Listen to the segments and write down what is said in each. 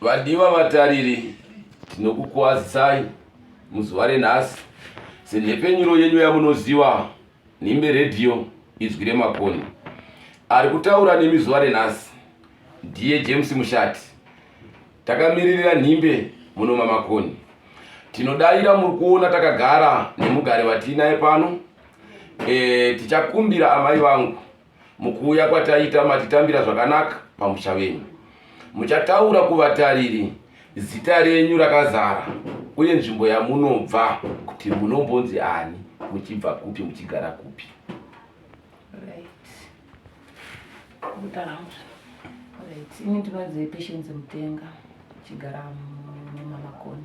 Vadiwa vatariri, tinokukwazisai muzuva renhasi senhepfenyuro yenyu yamunoziva Nhimbe Radio, izwi remakoni. Ari kutaura nemi zuva renhasi ndiye James Mushati. Takamiririra Nhimbe muno maMakoni. Tinodaira muri kuona takagara nemugari vatiinaye pano. E, tichakumbira amai vangu Mukuuya kwataita matitambira zvakanaka pamusha wenyu. Muchataura kuvatariri zita renyu rakazara uye nzvimbo yamunobva kuti munombonzi ani, muchibva kupi, muchigara kupi. Right. Right. Ini ndinonzi Patience Mutenga, chigara mumamakoni.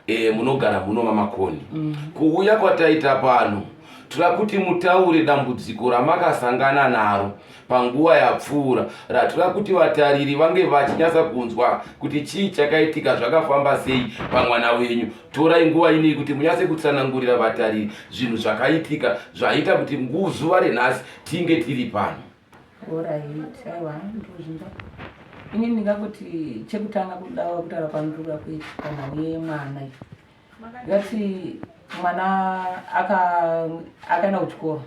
E, munogara muno vamakoni mm. Kuuya kwataita pano toda kuti mutaure dambudziko ramakasangana naro panguva yapfuura ratoda kuti vatariri vange vachinyatsa kunzwa kuti chii chakaitika zvakafamba sei pamwana wenyu. Torai nguva inei kuti munyatse kutsanangurira vatariri zvinhu zvakaitika zvaita kuti zuva renhasi tinge tiri pano. Alright, aiwa ndozvinzwa. Ini ndingakuti chekutanga kuda kutaura kwandiri kuita panhau yemwana iyi. Ndingati mwana akaenda kuchikoro.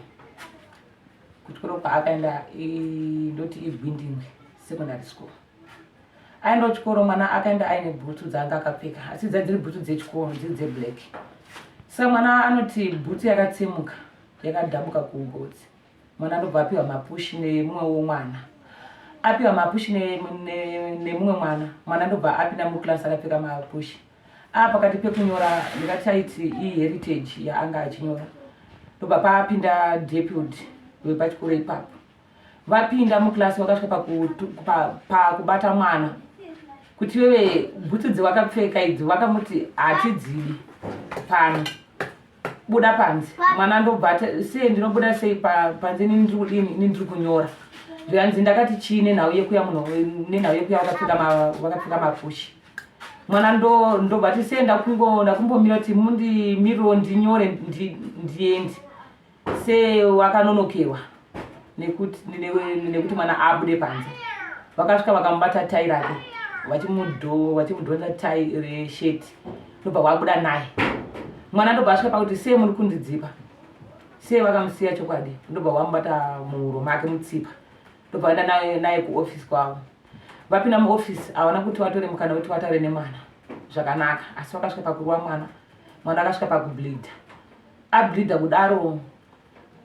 Kuchikoro kwaakaenda ndoti iGwindingwi Secondary School. Aenda kuchikoro mwana akaenda aine bhutsu dzaanga akapfeka asi dzai dziri bhutsu dzechikoro dziri dzeblack. Saka mwana anoti bhutsu yakatsemuka yakadambuka kugotsi. Mwana ndobva apiwa mapushi nemumwewo mwana. Apiwa mapushi nemumwe mwana, mwana ndobva apinda muclass akapfeka mapushi. A pakati pekunyora ndingati aiti iheritage yaanga achinyora. Ndobva paapinda deputy wepachikoro ipapo. Vapinda muclass vakasvika pakubata mwana kuti wewe bhutsu dzewakapfeka idzi vakamuti hatidzidi pano. Buda panze mwana ndobva sei ndinobuda sei panze ini ndiri kudini ini ndiri kunyora zvikanzi ndakati chii nenhau yekuya munhu nenhau yekuya vakapfeka vakapfeka mapushi mwana ndobva ti sei ndakumbomira kuti mundimiriwo ndinyore ndiende Se wakanonokerwa nekuti nekuti mwana abude panze. Vakasvika vakamubata tai rake vachimudhonza tai resheti ndobva wabuda naye. Mwana ndobva asvika pakuti sei muri kundidzipa. Sei vakamusiya chokwadi ndobva wamubata muhuro make mutsipa ndobva vaenda naye, naye kuofisi kwavo. Vapinda muofisi havana kuti vatore mukana wekuti vataure nemwana zvakanaka asi vakasvika pakurova mwana. Mwana akasvika pakubleeda. Ableeder kudaro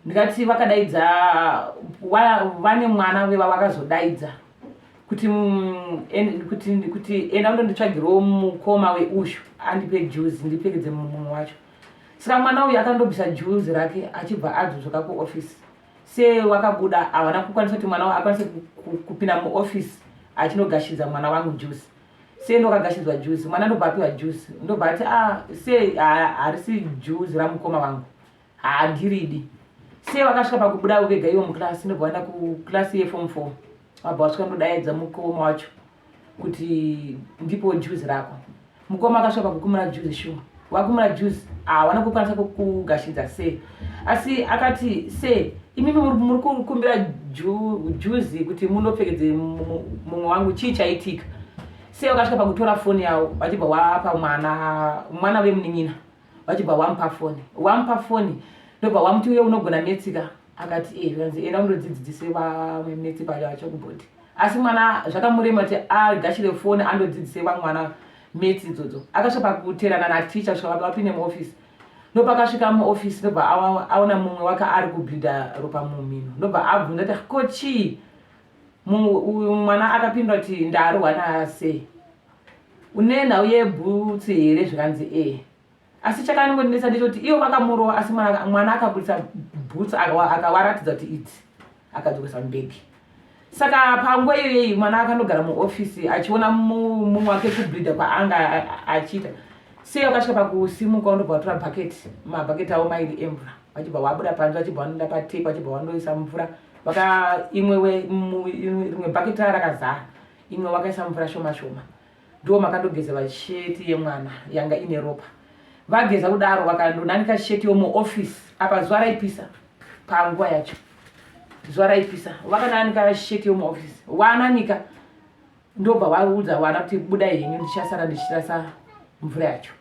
ndikati vakadaidza vane mwana veva vakazodaidza kuti kuti kuti enda undonditsvagirawo mukoma weushu andipe juzi ndipfekedze mumwe wacho. Saka mwana uyu akandobvisa juzi rake achibva adzoka kuoffice. Se wakabuda havana kukwanisa kuti mwana akwanise kupinda muoffice achinogashidza mwana wangu juzi. Sei ndokagashidwa juice mwana ndobva apiwa juice ndobva ati ah sei harisi juice ramukoma vangu handiridi sei vakasvika pakubuda vega ivo muclass ndobva vaenda kuclass yeform four vabva vasvika ndodaidza mukoma wacho kuti ndipo juice rako mukoma akasvika pakukumura juice shuwa wakumura juice hawana kukwanisa kugashidza sei asi akati sei imimi muri kukumbira juzi kuti munopfekedze mumwe wangu chii chaitika sei vakasvika pakutora foni yavo vachibva wapa mwana mwana vemunin'ina vachibva wamupa foni wamupa foni ndobva wamuti uye unogona metsika akati e zvikanzi enda undodzidzidzise vamwe metsi pacho kubhodhi asi mwana zvakamurema kuti agashire foni andodzidzise vamwe mwana metsi idzodzo akasvika pakuterana naticha kusvika vapinde muofisi ndopakasvika muofisi ndobva aona mumwe wake ari kubleeda ropa mumhino ndobva abvunza kuti ko chii uyu mwana akapindura kuti ndarohwa nasei une nhau yebhutsu here zvikanzi ee Asi chakangonetsa ndechekuti ivo vakamurova asi mwana, mwana akaburitsa bhutsu akawaratidza kuti idzi akadzokesa mubhegi. Saka panguva iyoyi mwana akandogara muofisi achiona mumwe wake kubleeda kwaanga achiita. Sei vakasvika pakusimuka ndobva vatora bhaketi, mabhaketi avo mairi emvura vachibva vabuda panze vachibva vanoenda patepi vachibva vandoisa mvura vaka imwe rimwe bhaketi raya rakazara imwe vakaisa mvura shoma shoma. Ndiwo makandogeza sheti yemwana yanga ine ropa. Vageza kudaro vakandonanika sheti yomuoffice apa zuva raipisa panguva yacho. Zuva raipisa vakananika sheti yomuoffice. Wananika. Ndobva vaudza vana kuti budai henyu, ndichasara ndichirasa mvura yacho.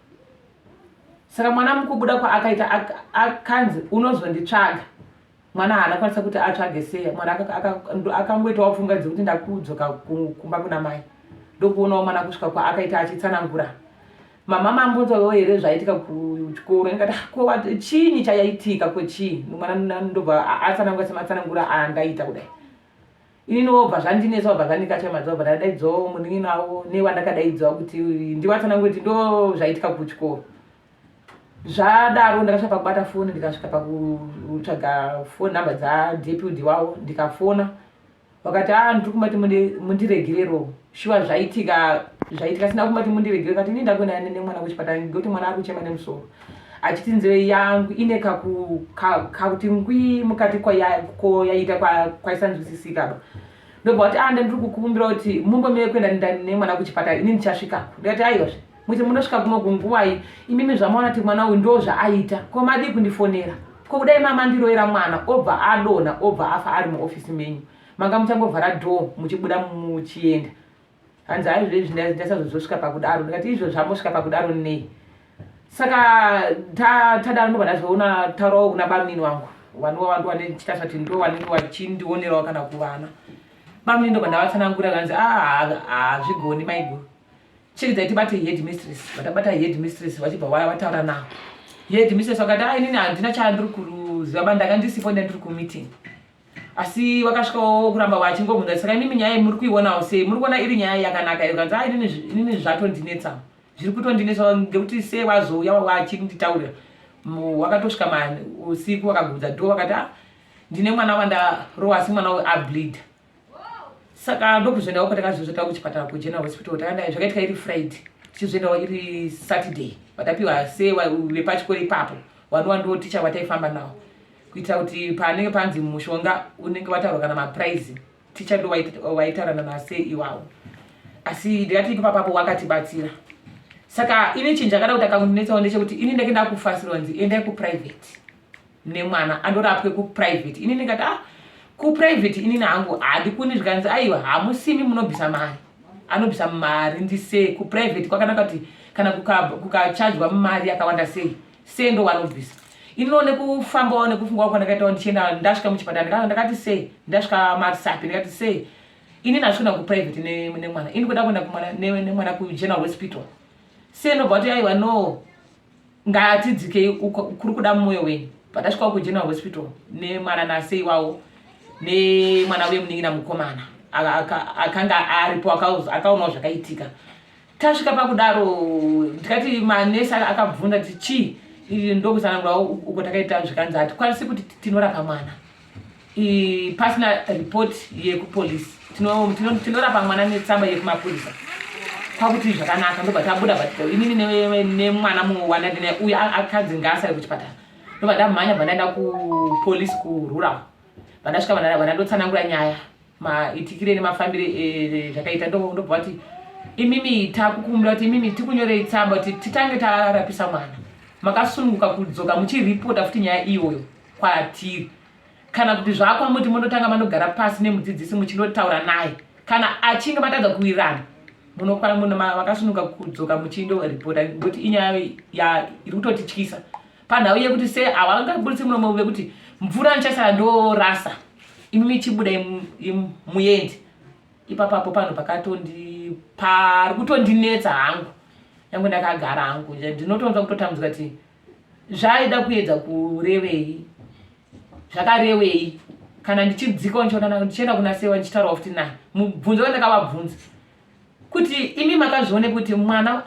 Saka mwana mukubuda kwaakaita akanzi unozonditsvaga. Mwana haana kwanisa kuti atsvage sei. Mwana akangoitawo pfungwa dzekuti ndakudzoka kumba kuna mai. Ndokuonawo mwana kusvika kwaakaita achitsanangura. Mama mambonzwawo here zvaitika kuchikoro? Ndikati ah, ko chinyi chaitika ko chii? Mwana ndobva atsanangura sematsanangura andaita kudai. Inini wobva zvandinetsa wobva zvandikachamadza wobva ndadaidzawo munin'ina wavo newandakadaidzwa kuti ndivatsanangure kuti ndo zvaitika kuchikoro. Zvadaro ndakasvika pakubata foni ndikasvika pakutsvaga foni number dzadeputy wavo ndikafona vakati a ah, ndiri kumati mundiregerero shuwa zvaitika zvaitika sina kumati mundiregere kati ini ndakuenda nemwana kuchipatara ngekuti mwana ari kuchema nemusoro achiti nzeve yangu ine kakuti ngwi mukati koyaita kwaisanzwisisika ba ndobva kuti anda ah, ndiri kukumbira kuti mumbomire kuenda nemwana kuchipatara ini ndichasvikako ndikati aiwazve muti munosvika kuno kunguwai imimi zvamaona kuti mwana uyu ndo zvaaita ko madii kundifonera ko kudai mama ndiroera mwana obva adonha obva afa ari muofisi menyu manga muchangovhara door muchibuda muchienda hanzi hai zvezvi ndasazozosvika pakudaro ndikati izvo zvambosvika pakudaro nei saka tadaro ndobva ndazoona taurawo kuna bamunini wangu vanova vandiwa ndichitarisa kuti ndo vanenge vachindionerawo kana kuvana bamunini ndobva ndavatsanangura kanzi ah, hazvigoni maiguru Chiregai tibate head mistress. Vatabata head mistress vachibva vaya vataura navo. Head mistress vakati ah inini handina chandiri kuziva ba ndanga ndisipo ndandiri kumeeting. Asi vakasvikawo kuramba vachingobvunza saka imimi nyaya muri kuionawo sei? Muri kuona iri nyaya yakanaka here? Kanzi ah inini inini zvatondinetsa. Zviri kutondinetsa ngekuti sei vazouya vachinditaurira. Wakatosvika mani usiku vakagudza door vakati ah ndine mwana wandarowa asi mwana uyu ableed. Saka ndokuzoendawo kwatakazozota kuchipatara kuGeneral Hospital takaenda zvakaitika iri Friday tichizoendawo iri Saturday vatapiwa se vepachikoro ipapo vanova ndo ticha vataifamba nawo kuitira kuti panenge panzi mushonga unenge wataurwa kana maprize ticha ndo vaitaurana nase iwawo asi ndikati ipapapo wakatibatsira saka ini chinhu chakada kuti akandinetsawo ndechekuti ini ndake ndakufasirwa nzi endai kuprivate nemwana andorapwe kuprivate ini ndikati ah kuprivate inini hangu handikuni zvikanzi aiwa hamusimi munobvisa mari anobvisa mari ndisei kuprivate kwakanaka kuti kana kukachajwa mari yakawanda sei sei ndo vanobvisa inino nekufambawo nekufungawo kwandakaitawo ndichienda ndasvika muchipatara ndakati sei ndasvika masapi ndikati sei ini ndasvika kuprivate nemwana ini kuda kuenda nemwana kugeneral hospital sei ndobva kuti aiwa no Ngatidzikei uko kuri kuda moyo wenyu. Patasvikawo kuGeneral Hospital nemwana nasei wawo nemwana uye munin'ina mukomana akanga aripo akaonawo zvakaitika. Tasvika pakudaro ndikati manesi akabvunza kuti chii ndokutsanangurawo uko takaita zvikanzi hatikwanisi kuti tinorapa mwana pasina report yekupolice tinorapa mwana netsamba yekumapurisa kwakuti zvakanaka ndobva tabuda but inini nemwana mumwe wandandinaye uyu akanzi ngaasare kuchipatara ndobva ndamhanya bva ndaenda kupolice kurural vandasvika vandandotsanangura nyaya maitikire nemafambire eh, zvakaita ndobva vati imimi takukumbira kuti imimi tikunyorei tsamba kuti titange tarapisa mwana makasununguka kudzoka muchiripota futi nyaya iyoyo kwatiri kana kuti zvakwamuti mondotanga mandogara pasi nemudzidzisi muchindotaura naye kana achinge matadza kuwirirana makasununga kudzoka muchindoripota ngekuti inyaya iri kutotityisa panhau yekuti se havangaburitsi muromo vekuti mvura ndichasara ndorasa imi michibuda muende ipapapo panhu pakatondi pari kutondinetsa hangu nyange ndakagara hangu ndinotonzwa kutotambudzika kuti zvaida kuedza kurevei zvakarevei kana ndichidzikawo ndichiona ndichienda kuna sewa ndichitaurawo futi naye mubvunzo wandakavabvunza kuti imi makazvione kuti mwana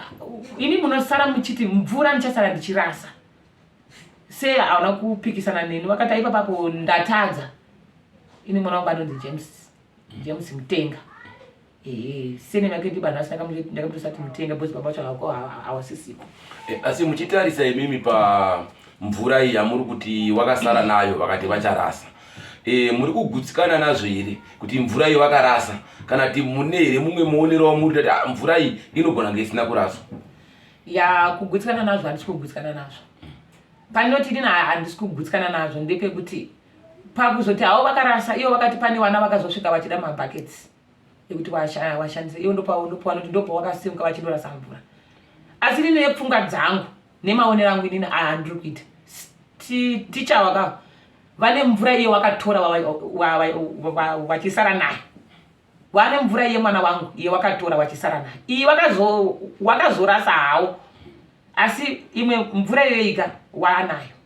imi munosara muchiti mvura ndichasara ndichirasa sei hauna kupikisana neni wakati aipa papo ndatadza ini mwana wangu anonzi james james mutenga ehe sene make ndibanhasi ndakamutosati mutenga because baba vacho hawasisiko eh, asi muchitarisa imimi pamvura iyi yamuri kuti wakasara nayo vakati vacharasa e, muri kugutsikana nazvo here kuti mvura iyi vakarasa kana kuti mune here mumwe muonero wamuri tati ah, mvura iyi inogona kunge isina kuraswa ya kugutsikana nazvo handisi kugutsikana nazvo panoti inini handisi kugutsikana nazvo ndepekuti pakuzoti havo vakarasa ivo vakati pane vana vakazosvika vachida mabuckets. yekuti washandise iwo ndopawanoti ndopawakasimuka vachindorasa mvura. Asi ini nepfungwa dzangu nemaonero angu inini andiri kuita ticha waka vane mvura iye wakatora wachisara nayo vane mvura iye mwana wangu iye wakatora wachisara nayo iyi wakazorasa hawo asi imwe mvura iyoika waanayo.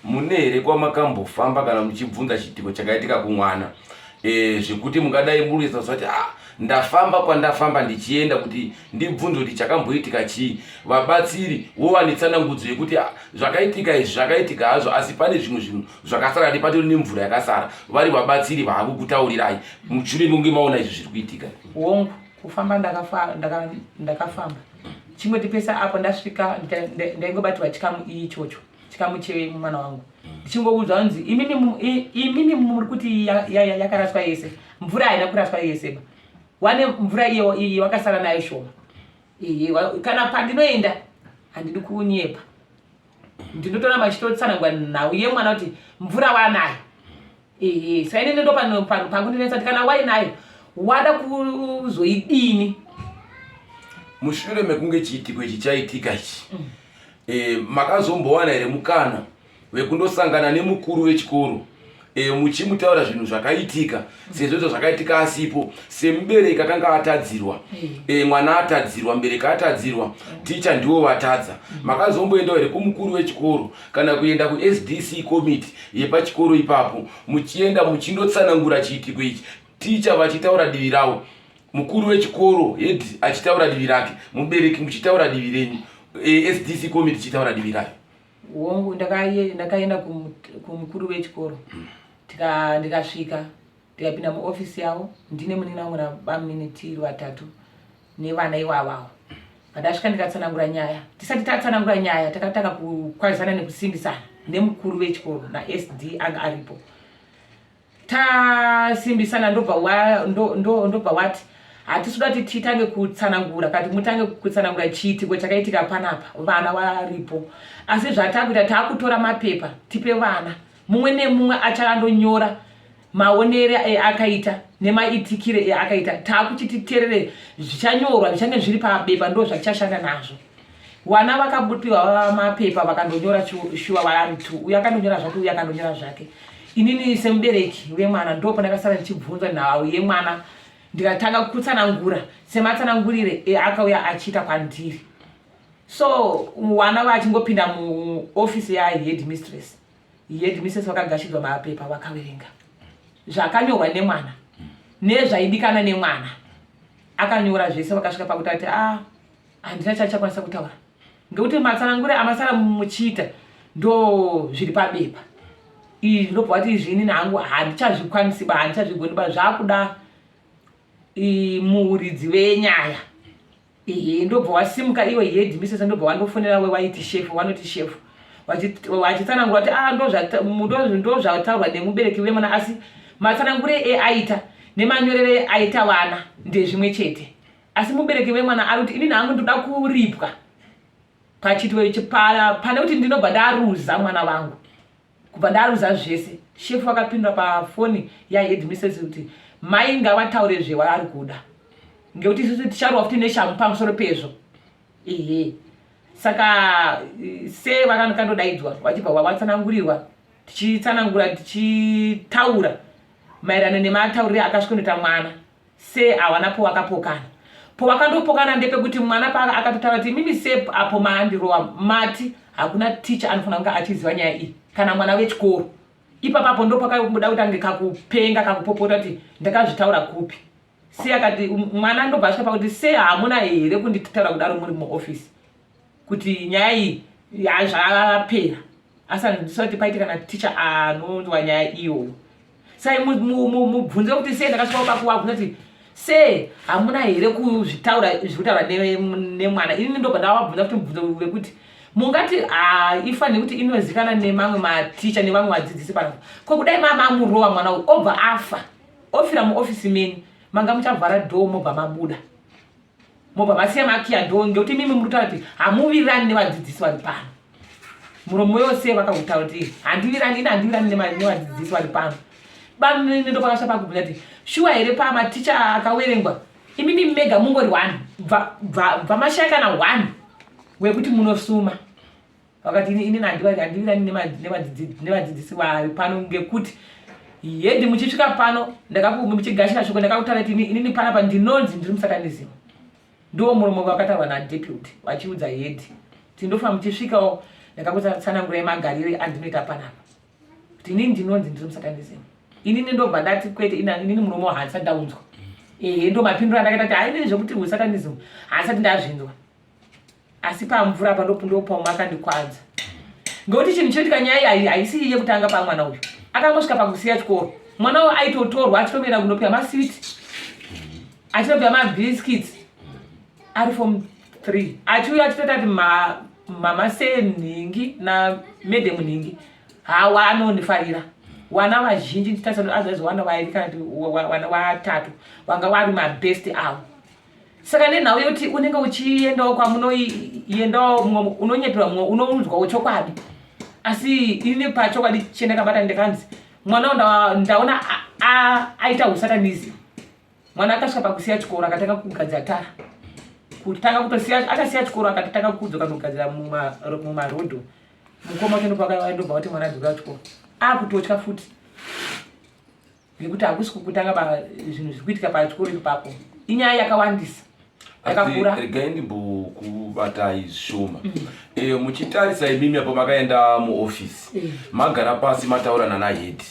Mune here kwamakambofamba kana muchibvunza chiitiko chakaitika kumwana e, zvekuti mungadai murisa kuti ah, ndafamba kwandafamba ndichienda kuti ndibvunze kuti chakamboitika chii vabatsiri wova netsanangudzo yekuti ah, zvakaitika izvi zvakaitika hazvo asi pane zvimwe zvinhu zvakasara ndi patori nemvura yakasara vari vabatsiri vaakukutaurirai mushure mekunge maona izvi zviri kuitika. Hongu, kufamba ndakafamba chingoti pese apo ndasvika ndaingobatirwa chikamu ichocho chikamu chemwana wangu ndichingoudzwa kunzi imimi muri kuti yakaraswa yese mvura haina kuraswa yese ba wane mvura iyo iyi wakasara nayo shoma iye kana pandinoenda handidi kunyepa ndinotoramba ndichitotsanangura nhau yemwana kuti mvura wanayo Ehe, saka inini ndo pano pano pangundinetsa kuti kana wainayo wada kuzoidini? Mushure mekunge chiitiko ichi chaitika ichi mm. E, makazombowana here mukana wekundosangana nemukuru wechikoro e, muchimutaura zvinhu zvakaitika mm. sezvo izvo zvakaitika asipo semubereki akanga atadzirwa mm. e, mwana atadzirwa mubereki atadzirwa mm. ticha ndiwo vatadza mm. makazomboendawo here kumukuru wechikoro kana kuenda kuSDC committee yepachikoro ipapo muchienda muchindotsanangura chiitiko ichi ticha vachitaura divi ravo mukuru wechikoro head achitaura divi rake mubereki muchitaura divi renyu e, SDC committee ichitaura divi rayo. Hongu, ndakaenda kumukuru wechikoro ndikasvika ndikapinda muofisi yavo ndine munin'ina wangu nabamunini tiri vatatu nevana iwavawo. Pandasvika ndikatsanangura nyaya. Tisati tatsanangura nyaya takatanga kukwazisana nekusimbisana nemukuru wechikoro naSD anga aripo. Tasimbisana ndobva ndobva wati hatisi kuda kuti titange kutsanangura kati mutange kutsanangura chiitiko chakaitika panapa vana varipo asi zvatakuita takutora mapepa tipe vana mumwe nemumwe achandonyora maonere eakaita nemaitikire eakaita taakuchiti terere zvichanyorwa zvichange zviri pabepa ndo zvatichashanda nazvo wana vakapiwa mapepa vakandonyora shuwa vari two uyo akandonyora zvake uyo akandonyora zvake inini semubereki wemwana ndo pandakasara ndichibvunzwa nhau yemwana ndikatanga kutsanangura sematsanangurire eakauya achiita kwandiri so wana vachingopinda muofisi yahead mistress Headmistress vakagashidzwa mapepa vakaverenga zvakanyorwa nemwana nezvaidikana nemwana akanyora zvese vakasvika pakuti ati a handina chachakwanisa kutaura ngekuti matsanangure amasara muchiita ndo zviri pabepa izvi ndobva vati izvi inini hangu handichazvikwanisi ba handichazvigoni ba zvakuda muridzi venyaya Ehe ndobva wasimuka iwe head mistress ndobva wandofonera we waiti chef wanoti chef vachitsanangura kuti ah ndozvataurwa nemubereki wemwana asi matsanangure eaita nemanyorere aita vana ndezvimwe chete asi mubereki wemwana ari kuti inini hangu ndoda kuripwa pachiitiko ichi pane kuti ndinobva ndaruza mwana vangu Kubva ndaruza zvese, shefu vakapindura pafoni yaheadmistress kuti mai ngavataure zvevari kuda ngekuti isusu ticharohwa futi neshamu pamusoro pezvo. Ehe, saka se vakandodaidzwa vachibva vatsanangurirwa tichitsanangura tichitaura maererano nemataurire akasvikonoita mwana se hawana powakapokana powakandopokana ndepekuti mwana paaka akatotaura kuti imimi se apo maandirowa mati hakuna ticha anofanira kunge achiziva nyaya iyi kana mwana wechikoro ipapapo ndopakabuda kuti ange kakupenga kakupopota kuti ndakazvitaura kupi se akati mwana ndobva asvika pakuti se hamuna here kunditaura kudaro muri muofisi kuti nyaya iyi zvapera asi handisa kuti paite kana ticha anonzwa nyaya iyoyo sai mubvunze kuti sei ndakasvika pakuwabvunza kuti sei hamuna here kuzvitaura zviri kutaura nemwana inini ndobva ndavabvunza kuti mubvunzo wekuti mungati haifaniri kuti inozikana nemamwe maticha nevamwe vadzidzisi panapa ko kudai mama amurowa mwana uyu obva afa ofira muofisi menyu manga muchavhara dhoo mobva mabuda mobva masiya makiya dhoo ngekuti imimi muri kutaura kuti hamuvirirani nevadzidzisi vari pano muromo yose vakakutaura kuti handivirani ini handivirani nevadzidzisi vari pano. Ndopakasvika pakubvunza kuti shuwa here pamaticha akawerengwa imimi mega mungori one, bva mashaya kana one wekuti munosuma. Vakati inini handivirani nevadzidzisi vari pano, ngekuti head muchisvika pano muchigashira shoko ndakakutaura kuti inini panapa ndinonzi ndiri musatanism. Ndo muromo wakataurwa nadeputy vachiudza head kuti ndofa muchisvikawo ndakakutsanangurai magarire andinoita panapa, kuti inini ndinonzi ndiri musatanism. Inini ndobva ndati kwete, inini muromo handisati ndaunzwa. Ehe, ndo mapinduro andakaita kuti hainini zvekuti usatanism handisati ndazvinzwa, asi pamvura apa ndopaumwe akandikwadza, ngekuti chinhu chinoitika, nyaya iyi haisi yekutanga pamwana uyu. Akangosvika pakusiya chikoro, mwana uyu aitotorwa achitoenda kunopiwa maswiti, achitopiwa mabiscuits ari form 3, achiuya achitoti ati mama senhingi namadam nhingi hawa anondifarira. Wana vazhinji ndichitarisa azvaizvo, wana vairi kana kuti wana watatu vanga vari mabest avo. Saka nenhau yekuti unenge uchiendawo kwamunoendawo, mumwe unonyeperwa, mumwe unoudzwawo chokwadi, asi ini pachokwadi chendakabata ndakanzi mwana ndaona aita usatanism. Mwana akasvika pakusiya chikoro, akatanga kugadzira tara, kutanga kutosiya, akasiya chikoro akatotanga kudzoka kugadzira mumarodho. Mukoma wacho ndobva kuti mwana adzoka kuchikoro akutotya futi, ngekuti hakusi kukutanga zvinhu zviri kuitika pachikoro ipapo. Inyaya yakawandisa, yakakura. Regai ndimbokubatai zvishoma. Muchitarisa imimi apo makaenda muofisi, magara pasi, mataura nana head,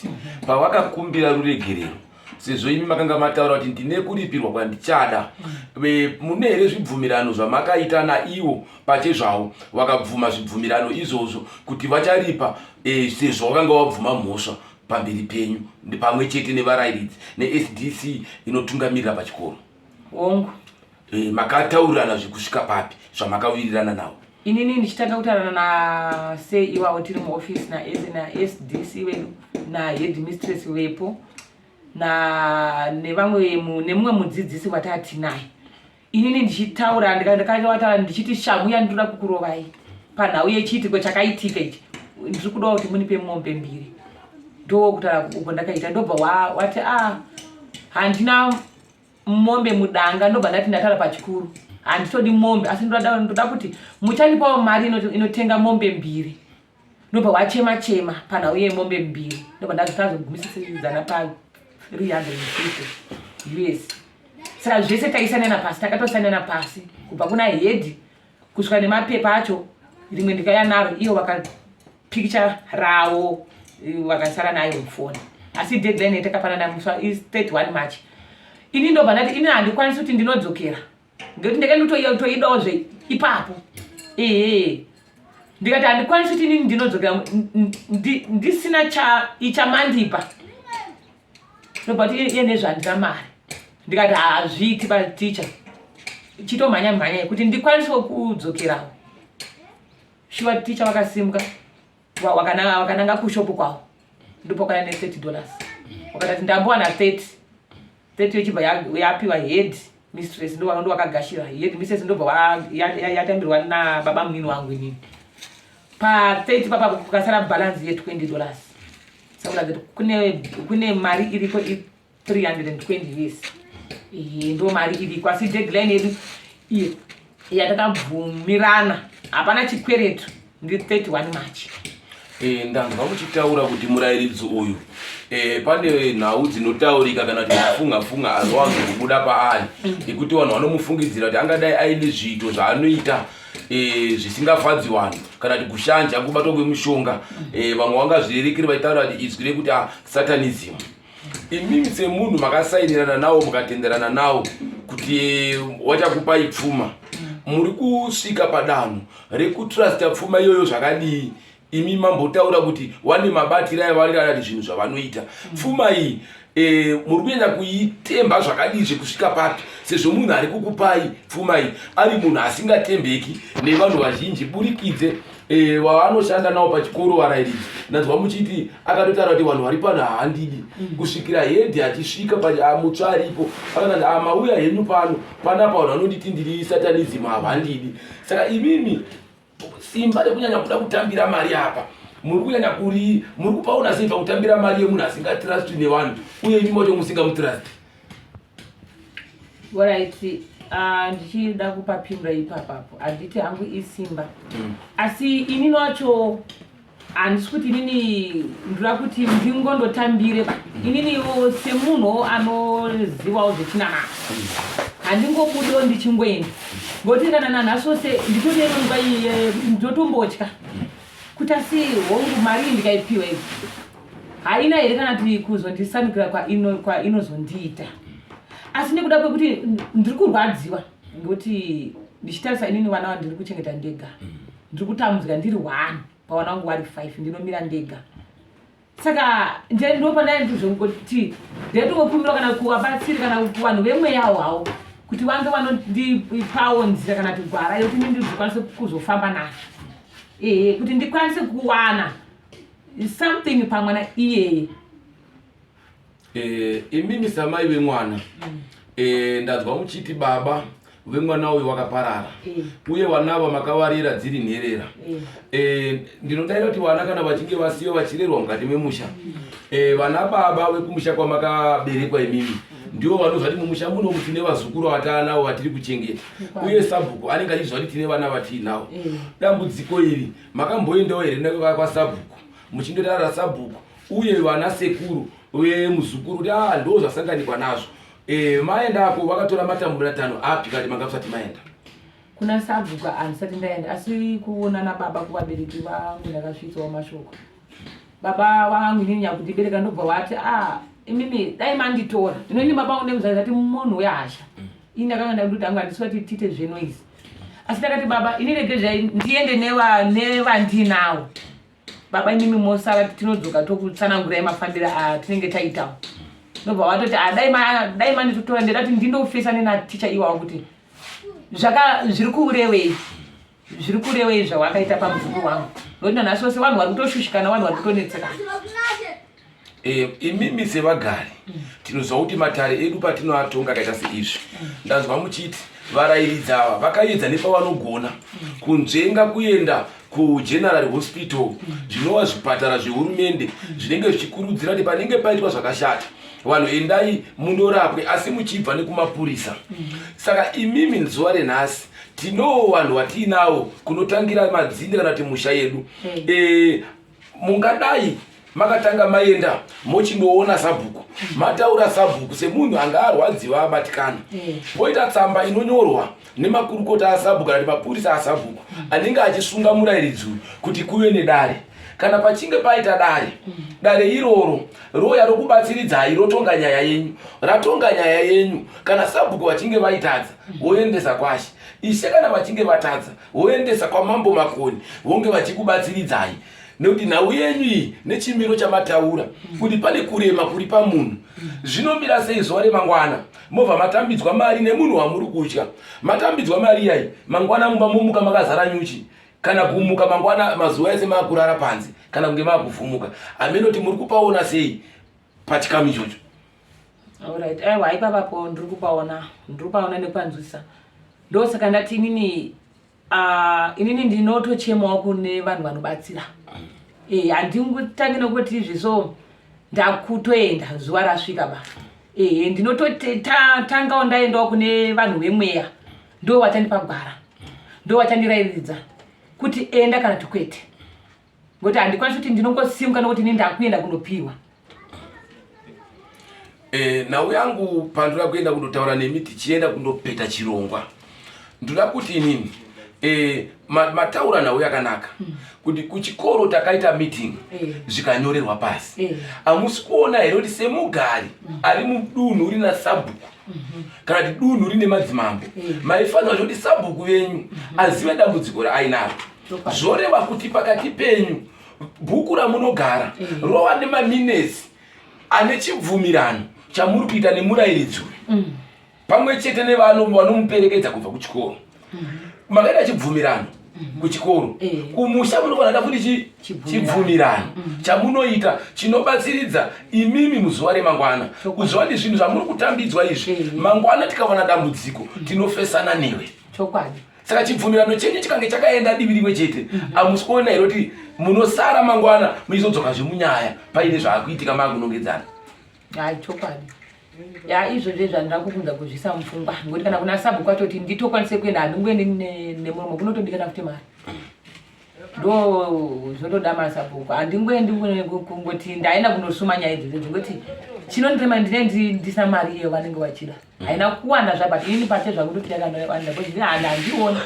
pavakakumbira ruregerero, sezvo imi makanga mataura kuti ndine kuripirwa kwandichada, mune here zvibvumirano zvamakaita naiwo pachezvavo? Vakabvuma zvibvumirano izvozvo kuti vacharipa, sezvo wakanga wabvuma mhosva pamberi penyu pamwe chete nevarayiridzi neSDC inotungamirira pachikoro? Hongu. Makataurirana zvekusvika papi zvamakawirirana navo? Inini ndichitanga kutaurana nasei ivavo tiri muofisi naSDC wedu, nahead mistress vepo, nevamwe, nemumwe mudzidzisi watatinaye. Inini ndichitaura, ndakataura ndichiti shamhu yandinoda kukurovai panhau yechiitiko chakaitika ichi, ndiri kudawo kuti munipe mombe mbiri. Ndo kutaura uko ndakaita. Ndobva wati a ah, handina mombe mudanga. Ndobva ndati ndataura pachikuru, handitodi mombe, asi ndoda kuti muchandipawo mari inotenga mombe mbiri. Ndobva wachema chema panhau yemombe mbiri. Ndobva ndazotazogumisidzana pa 350 US. Saka zvese taisanana pasi, takatosanana pasi kubva kuna head kusvika nemapepa acho. Rimwe ndikauya naro, iyo vakapikicha ravo, vakasara nayo mufoni, asi deadline yatakapanana musi is 31 March. Ini ndobva ndati ini handikwanisi kuti ndinodzokera, ngekuti ndakanditoidawo zve ipapo. Ehe, ndikati handikwanisi kuti inini ndinodzokera ndisina ichamandipa. Ndobva kuti iye nezvandina mari. Ndikati hazviiti paticha, chitomhanya mhanya kuti ndikwanisewo kudzokerawo. Shuwa ticha vakasimuka, wakananga kushopu kwavo, ndopakauya ne$30. Wakatati ndambowana 30 30, yochibva yapiwa head mistress. Ndo wakagashira head mistress, ndobva yatambirwa nababa munini wangu inini. Pa30 papa kukasara balance ye$20. Saka kuti kune mari iriko 320 years, ndo mari iriko, asi deadline yedu iyo yatakabvumirana, hapana chikweretu, ndi 31 March. Ndanzwa muchitaura kuti murayiridzi uyu, pane nhau dzinotaurika kana kuti mafunga funga anowanzo kubuda paari, ekuti vanhu vanomufungidzira kuti angadai aine zviito zvaanoita zvisingafadzi vanhu, kana kuti kushanja, kubatwa kwemushonga. Vamwe vangazvirerekeri vaitaura kuti izwi rekuti satanism. Imimi semunhu makasainirana nawo, mukatenderana nawo kuti wachakupai pfuma, muri kusvika padanho rekutrusta pfuma iyoyo zvakadii? Imi mambotaura kuti wane mabatiro avari zvinhu zvavanoita. Pfuma iyi, muri kunyanya kuitemba zvakadii, zvekusvika papi, sezvo munhu ari kukupai pfuma iyi ari munhu asingatembeki nevanhu vazhinji burikidze vavanoshanda navo pachikoro, varairidzi? Ndanzwa muchiti akatotaura kuti vanhu vari pano haandidi, kusvikira head achisvika mutsva aripo akanati, "Ah, mauya henyu pano, panapa vanhu vanonditi ndiri satanism, havandidi." Saka imimi simba rekunyanya kuda kutambira mari apa Muri kunyanya kuri muri kupaona sei pakutambira mari yemunhu asingatrustwi nevanhu uye imi macho musingamutrust? Alright, ndichida kupapindura ipapapo, handiti hangu isimba. Asi inini wacho handisi kuti inini ndoda kuti ndingondotambire ba. Ininiwo semunhuwo anozivawo zvechinamata, handingobudiwo ndichingoenda, ngokuti kana nanhasi wose nditori nenguva iye ndotombotya kuti asi hongu mari iyi ndikaipiwa iyi haina here kana kuti kuzondisanukira kwainozondiita. Asi nekuda kwekuti ndiri kurwadziwa, ngekuti ndichitarisa inini vana vandiri kuchengeta ndega, ndiri kutambudzika ndiri one pavana vangu vari five, ndinomira ndega. Saka ndopandai ndaitongokumbira kana kuvabatsiri kana kuvanhu vemweyawo hawo kuti vange vanondipawo nzira kana kuti gwara yekuti ini ndizokwanise kuzofamba nayo, ehe, kuti ndikwanise kuwana something pamwana iyeye. Imimi samai vemwana, ndanzwa muchiti baba vemwana uyu wakaparara uye vana makavarera dziri nherera. Ndinodaira kuti vana kana vachinge vasiyiwa vachirerwa mukati memusha, vana baba vekumusha kwamakaberekwa imimi ndivo vanozva kuti mumusha muno tine vazukuru vataanavo vatiri kuchengeta, uye sabhuku anenge achizva kuti tine vana vatiinavo. Dambudziko iri makamboendawo here kwasabhuku muchindotaura sabhuku uye vana sekuru vemuzukuru kuti a ndo zvasanganikwa nazvo? Maendako vakatora matamburatano api kati manga musati maenda? Kuna sabhuku handisati ndaenda, asi kuonana baba kuvabereki vangu ndakasvitsawo mashoko. Baba vangu inini nyakundibereka ndobva vati, "A, imimi dai manditora." Inoni baba vangu ndekuzati munhu wehasha. Ini ndakanga ndakuti hangu handisi kuti tiite zvenoise, asi ndakati, "Baba, ini regezvai ndiende nevandinawo. Baba, imimi mosara, tinodzoka tokutsanangurai mafambiro atinenge taitawo." Ndobva vatoti, "Ah, dai manditotora." Ndedati ndindofesa nenaticha iwawo kuti zvaka zviri kurevei, zviri kurevei zvawakaita pamuzukuru wangu, nokuti nanhasi wose vanhu vari kutoshushikana, vanhu vari kutonetsekana. Imimi sevagari, tinoziva kuti matare edu patinoatonga akaita seizvi. Ndanzwa muchiti varayiridzi ava vakaedza nepavanogona kunzvenga kuenda kuGeneral Hospital, zvinova zvipatara zvehurumende zvinenge zvichikurudzira kuti panenge paitwa zvakashata vanhu endai mundorapwe, asi muchibva nekumapurisa. Saka imimi zuva renhasi tinowo vanhu vatiinavo kunotangira madzinde kana kuti musha yedu. Mungadai makatanga maenda mochindoona sabhuku, mataura sabhuku semunhu anga arwadziwa abatikana, poita tsamba inonyorwa nemakurukota asabhuku kana kuti mapurisa asabhuku anenge achisunga murayiridzi uyu kuti kuve nedare. Kana pachinge paita dare, dare iroro roya rokubatsiridzai, rotonga nyaya yenyu. Ratonga nyaya yenyu, kana sabhuku vachinge vaitadza, voendesa kwashe. Ishe kana vachinge vatadza, voendesa kwamambo Makoni, vonge vachikubatsiridzai, nekuti nhau yenyu iyi nechimiro chamataura kuti pane kurema kuri pamunhu, zvinomira sei zuva remangwana mobva matambidzwa mari nemunhu wamuri kutya? Matambidzwa mari iyai, mangwana mumba momuka makazara nyuchi, kana kumuka mangwana mazuva ese maakurara panze kana kunge maakuvhumuka. Haminoti muri kupaona sei pachikamu ichocho? Alright, aiwa, ipapapo ndiri kupaona, ndiri kupaona nekupanzwisa. Ndosaka ndati inini, inini ndinotochemawo kune vanhu vanobatsira. Handingotangi nokuti izvi so ndakutoenda zuva rasvika ba. Ndinototangawo ndaendawo kune vanhu vemweya, ndo vachandipa gwara, ndo vachandirayiridza kuti enda kana kuti kwete, ngokuti handikwanisi kuti ndinongosimuka nokuti ini ndakuenda kundopiwa. Nhau yangu pandoda kuenda kundotaura nemi tichienda kundopeta chirongwa, ndoda kuti inini mataura nhau yakanaka kuti kuchikoro takaita meeting, zvikanyorerwa pasi. Hamusi kuona here kuti semugari ari mudunhu rina sabhuku kana kuti dunhu rine madzimambo, maifanira kuti sabhuku venyu azive dambudziko raainaro? Zvoreva kuti pakati penyu bhuku ramunogara rova nemaminesi ane chibvumirano chamuri kuita nemurayiridzi uyu pamwe chete nevanomuperekedza kubva kuchikoro. Makaita chibvumirano kuchikoro, kumusha munofanira kuita futi Chibvumirano. Chibvumirano chamunoita chinobatsiridza imimi muzuva remangwana, kuziva kuti zvinhu zvamuri kutambidzwa izvi, mangwana tikawana dambudziko tinofesana newe. Chokwadi. Saka chibvumirano chenyu chikange chakaenda divi rimwe chete, hamusi kuona here kuti munosara mangwana muchizodzokazve munyaya paine zvaakuitika maakunongedzana? Hayi, chokwadi ya, izvozvo zvandira kukunza kuzvisa mupfungwa, ngokuti kana kuna sabhuku kwacho kuti nditokwanise kuenda, handingoendi nemuromo, kunotodikana futi mari, ndo zvotoda masabhuku. Handingoendi kungoti ndaenda kunosuma nyaya idzodzo, dzingoti chinondirema ndine ndisina mari iyo vanenge vachida, haina kuwanda zva, but inini pache zvangu ndoti yakawanda because handi handioni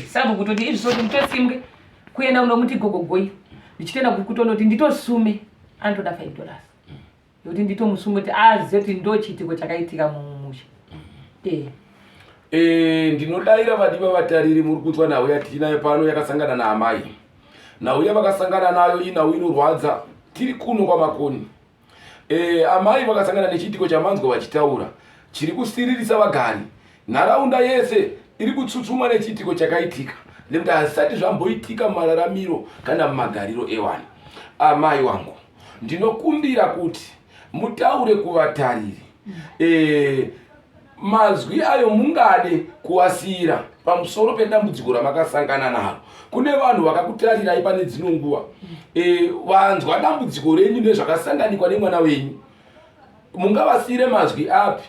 sabhuku kutoti izvi soti nditosimuke kuenda kunomuti gogogoi, ndichitoenda kutonoti nditosume, anotoda $5 yekuti nditomusume kuti azive kuti ndo chiitiko chakaitika mumusha. Ndinodaira vadiwa vatariri, muri kunzwa nhau yatinayo pano yakasangana naamai. Nhau yavakasangana nayo inhau inorwadza. Tiri kuno kwaMakoni. Amai vakasangana nechiitiko chamanzwa vachitaura chiri kusiririsa vagari. Nharaunda yese iri kutsutsumwa nechiitiko chakaitika nekuti hazvisati zvamboitika mumararamiro kana mumagariro evanhu. Amai wangu, ndinokumbira kuti mutaure kuvatariri mazwi ayo mungade kuwasiyira pamusoro pedambudziko ramakasangana naro. Kune vanhu vakakutarirai pane dzino nguva, vanzwa dambudziko renyu nezvakasanganikwa nemwana wenyu. Mungavasiyire mazwi api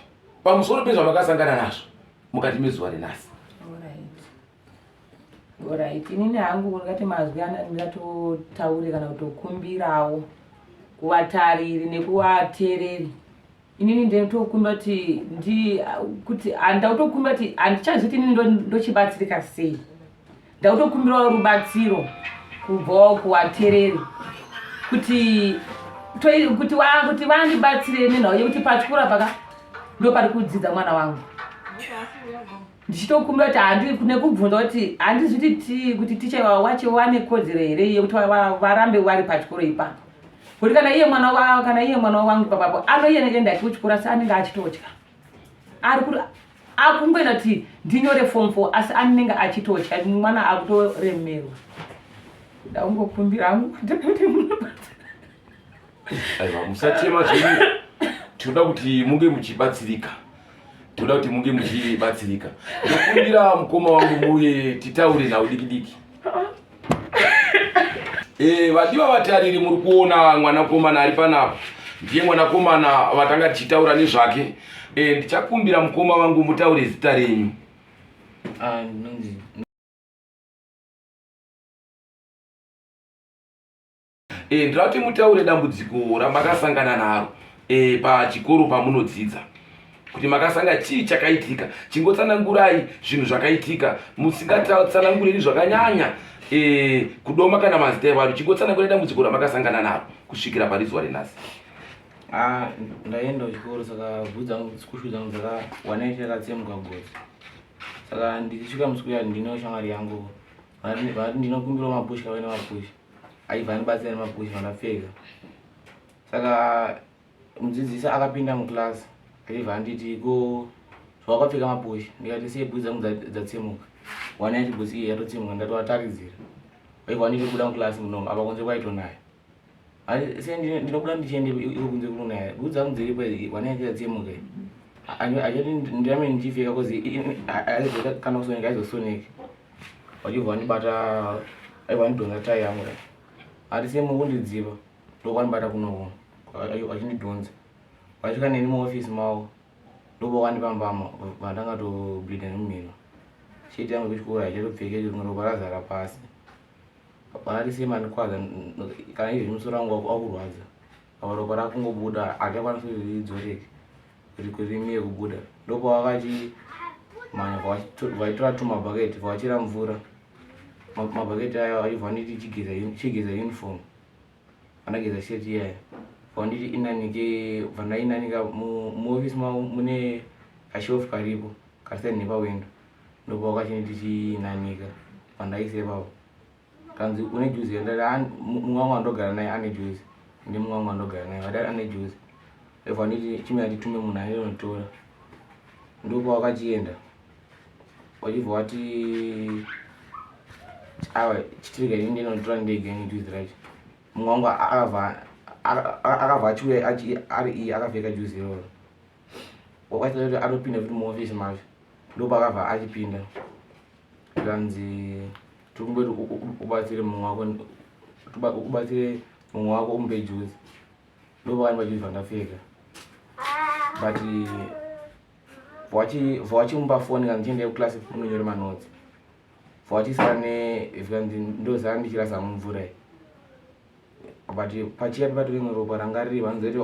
pamusoro pezvamakasangana nazvo mukati mezuva renhasi? Alright, inini hangu ndingati mazwi ndingatotaure kana kutokumbirawo kuvatariri nekuvateereri, inini ndinotokumbira kuti ndi kuti handautokumbira kuti handichazivi kuti inini ndochibatsirika sei. Ndautokumbirawo rubatsiro kubvawo kuvateereri kuti kuti vandibatsire nenhau yekuti pachikoro paka ndo pari kudzidza mwana wangu. Ndichitokumbira kuti handi nekubvunza kuti handizi kuti ticha wacho vane kodzero here yekuti varambe vari pachikoro ipapo, kuti kana iye mwana wangu papapo anoenda kuchikoro, asi anenge achitotya, ari kuti akungoenda kuti ndinyore form 4, asi anenge achitotya, mwana akutoremerwa. Ndaungokumbira hangu kuti munobatsira. Aiwa, musachema zvenyu. Tinoda kuti munge muchibatsirika, tinoda kuti munge muchibatsirika. Ndokumbira mukoma wangu muuye titaure nhau diki diki. Vadiwa vatariri, muri kuona mwanakomana ari panapa, ndiye mwanakomana vatanga tichitaura nezvake. Ndichakumbira mukoma wangu mutaure zita renyu. Ah, ndinonzi Ndinoda kuti mutaure dambudziko ramakasangana naro pachikoro pamunodzidza, kuti makasanga chii chakaitika. Chingotsanangurai zvinhu zvakaitika, musingatsananguriri zvakanyanya, kudoma kana mazita evanhu. Chingotsanangurai dambudziko ramakasangana naro kusvikira pari zuva renhasi. Ah, ndaenda kuchikoro, saka bhutsu dzangu, school shoe dzangu dzakawana yakatsemuka gotsi. Saka ndichisvika muschool yard, ndine shamwari yangu, vati ndinokumbirawo mapushi, kavaine mapushi, aibva andibatsira nemapushi, vandapfeka. Saka mudzidzisi akapinda muclass, achibva anditi, "Ko zvawakapfeka mapushi?" Ndikati, "Sei bhutsu dzangu dzatsemuka? Wana yacho bhutsu iyi yatotsemuka." Ndatovataridzira, vaibva vanditi, "Buda muclass munomu." Apa kunze kwaitonaya. Sei ndinobuda ndichiende iko kunze kunonaya? Bhutsu dzangu dziripo, wana yacho yatsemuka, achati ndirambe ndichipfeka cause aizoita kana kusoneka, aizosoneki. Vachibva vandibata, aibva vandidhonza tai yangu, ati, "Sei mukundidziva?" Ndokwanibata kunoko vachindidhonza, vasvika neni muofisi mavo, ndopawandipa mbama, vandanga tobleeda nemumhino. Sheti yangu yekuchikoro haichatopfeke, rimwe ropa razara pasi. Vakati, "Sei mandikwadza? Kana izvi musoro wangu wakurwadza, apa ropa rakungobuda, hatichakwanisi kuti ridzoreke, kuti rimire kubuda." Ndopavakachimhanya, vaitora tumabhaketi, vachera mvura mabhaketi aya, vachibva vanditi, "Chigeza uniform." Vandageza sheti iyaya, vanditi inanike, vandainanika muofisi mavo. Mune kashelf karipo karisai nepawindow, ndopavakachinditi chinanika. Vandaisa ipapo, kanzi, "Une juzi?" Ndati, "Mumwe wangu andogara naye ane juzi." Ndi mumwe wangu andogara naye, vadati ane juzi, ibva nditi, "Chimira titume munhu anonotora." Ndopawakachienda, wachibva wati, "Aiwa, chitirega, ini ndinotora ndega ini juzi racho." Mumwe wangu akabva achiuya ari iye akapfeka juzi iroro, waita kuti atopinda futi muofisi macho. Ndopakabva achipinda. Zvikanzi tikumboti ubatsire mumwe wako, ubatsire mumwe wako umupe juzi. Ndopakanipa juzi vandapfeka. But vachimupa foni kana ndichienda kuclass unonyora manotsi. Vachisara ne zvikanzi ndozara ndichirasa mumvura iyi. But pachiya patove ropa ranga riri vanozoti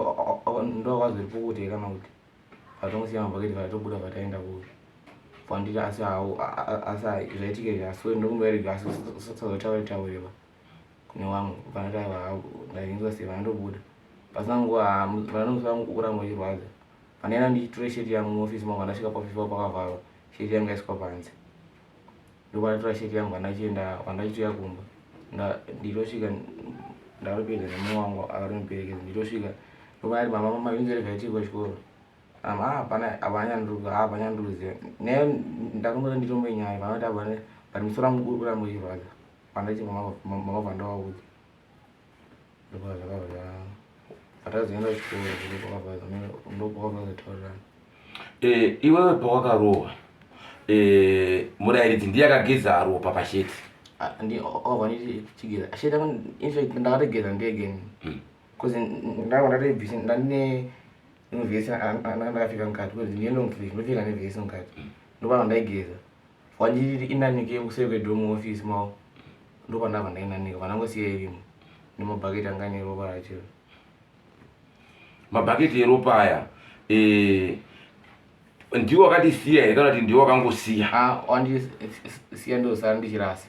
ndovakazoripukute kana kuti vatongosiya mabhaketi vatobuda vataenda ku vanditi asi hawo asi zvaitika izvi asi ndokumboerega asi sazotaure taureva kune vamwe vanoti aiwa ndainzwa sei vanondobuda pasina nguva vanomusa vangu kuramba uchirwadza pandaenda ndichitora sheti yangu muofisi mangu vandasvika paofisi pavo pakavharwa sheti yangu yaiswa panze ndopanatora sheti yangu vandachienda vandachitouya kumba nditosvika ndatopedza nemumwe wangu akatoniperekedza nditosvika ndopanati mama mama inzere zvaitika kuchikoro hapana hapanyanduka hapanyanduziva ne ndakongoti nditombo inyaya vanoti hapana but musoro wangu uri kuramba uchirwadza pandachi mama mama vandovaudza ndopazvakabva patazoenda kuchikoro ndopakabva zotaurirana eh, iwewe pawakarohwa eh, murairidzi ndiye akageza ropa pasheti ah, obva ndichigeza sheti infact ndakatogeza ndege bcause ndanga ndatoibvisa ndandine vhesi ndakapfeka mukati bcause ndine long sleeve ndopfeka nevhesi mukati ndopana ndaigeza wanditi inanike kuseri kwedo muofisi mavo ndopandabva ndainanika vanangosiya irimo nemabhaketi anga ane ropa racho mabhaketi eropa aya eh, ndiwo wakatisiya here kana kuti ndiwo wakangosiya ah, wandisiya ndosara ndichirasa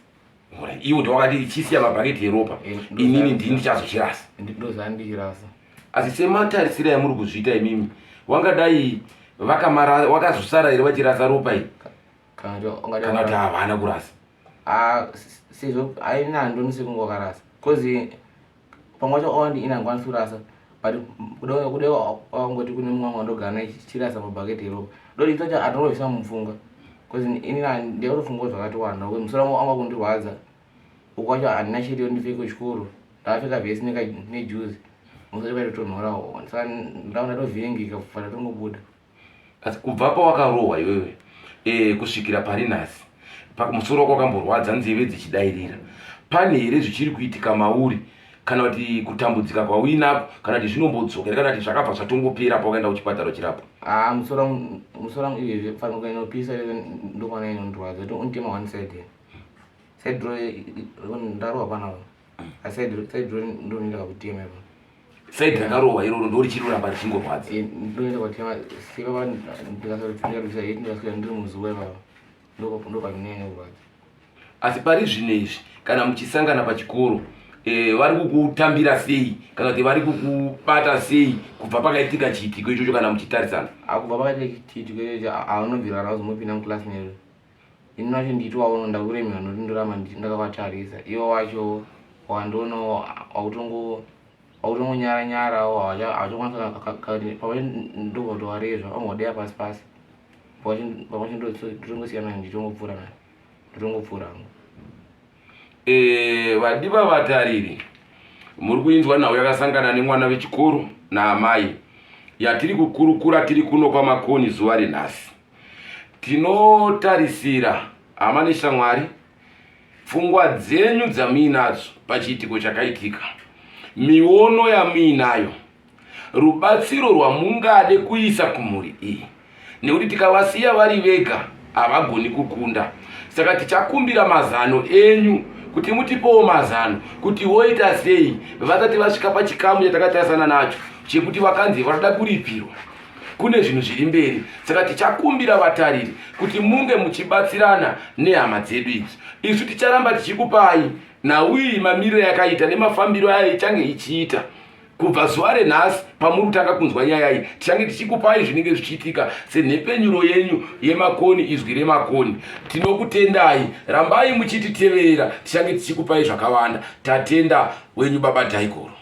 iwo ndiwo wakati chisiya mabhaketi eropa eh, inini ndini ndichazochirasa ndosara ndichirasa asi sematarisiro yamuri kuzviita imimi wangadai vakamara wakazosara here vachirasa ropa iri kana kuti havana kurasa ah, sezvo aina handoni sekunge wakarasa bcause pamwe wacho awandi ina handikwanisi kurasa but kuda wangoti kune mumwe wangu wandogara naye chirasa mabhaketi eropa doti itocha atongovisa mupfunga bcause inina ndikutofungawo zvakatowanda musoro wangu anga kundirwadza uku wacho handina sheti yondipfeke kuchikoro ndakapfeka vhesi nejuzi musoro paitotonhora saka ndaona ndatovhiringika kubva ndatongobuda Asi kubva pawakarohwa iwewe e, kusvikira pari nhasi musoro wako wakamborwadza nzeve dzichidairira pane here zvichiri kuitika mauri kana kuti kutambudzika kwauinako kana kuti zvinombodzokera kana kuti zvakabva zvatongopera pawakaenda kuchipatara uchirapwa ah, musoro wangu izvezvi fanira inopisa ndokwana inondirwadza unotema one side side ro ndarohwa panapa side ro ndonoenda kakutema ipa Side rakarohwa iroro ndo richiri kuramba richingorwadza. Eh, ndoenda kwatema sika ndikasarubvisa heti ndikaswera ndiri muzuva ipapa ndopandinonyanya kurwadza. Asi pari zvino izvi kana muchisangana pachikoro e, vari kukutambira sei kana kuti vari kukubata sei kubva pakaitika chiitiko ichocho kana muchitarisana? Kubva pakaitika chiitiko ichocho haunobvira kana kuzomopinda muclass medu. Ini wacho ndichitovaona ndakuremerwa nokuti ndoramba ndakavatarisa. Ivo wacho wandiona wakutongo wakutongonyara nyarawo hawachakwanisa pamwe ndobva kutovarezva vangodeya pasi pasi pamwe ndotongosiyana ndichitongopfuura naye ndotongopfuura hangu. Eh, vadiwa vatariri muri kuinzwa nhau yakasangana nemwana vechikoro naamai yatiri kukurukura tiri kuno kwamakoni zuva renhasi Tinotarisira hama neshamwari pfungwa dzenyu dzamuinadzo pachiitiko chakaitika, miono yamuinayo, rubatsiro rwamungade kuisa kumhuri iyi nekuti tikavasiya vari vega havagoni kukunda. Saka tichakumbira mazano enyu kuti mutipowo mazano kuti voita sei vasati vasvika pachikamu chatakatarisana nacho chekuti vakanzi vanoda kuripirwa. Kune zvinhu zviri mberi, saka tichakumbira vatariri kuti munge muchibatsirana nehama dzedu idzi. Isu ticharamba tichikupai nhau iyi mamiriro yakaita nemafambiro ayo ichange ichiita. Kubva zuva renhasi pamuri kutanga kunzwa nyaya iyi, tichange tichikupai zvinenge zvichiitika senhepfenyuro yenyu yeMakoni, Izwi reMakoni. Tinokutendai, rambai muchititeverera, tichange tichikupai zvakawanda. Tatenda wenyu Baba Dhaikoro.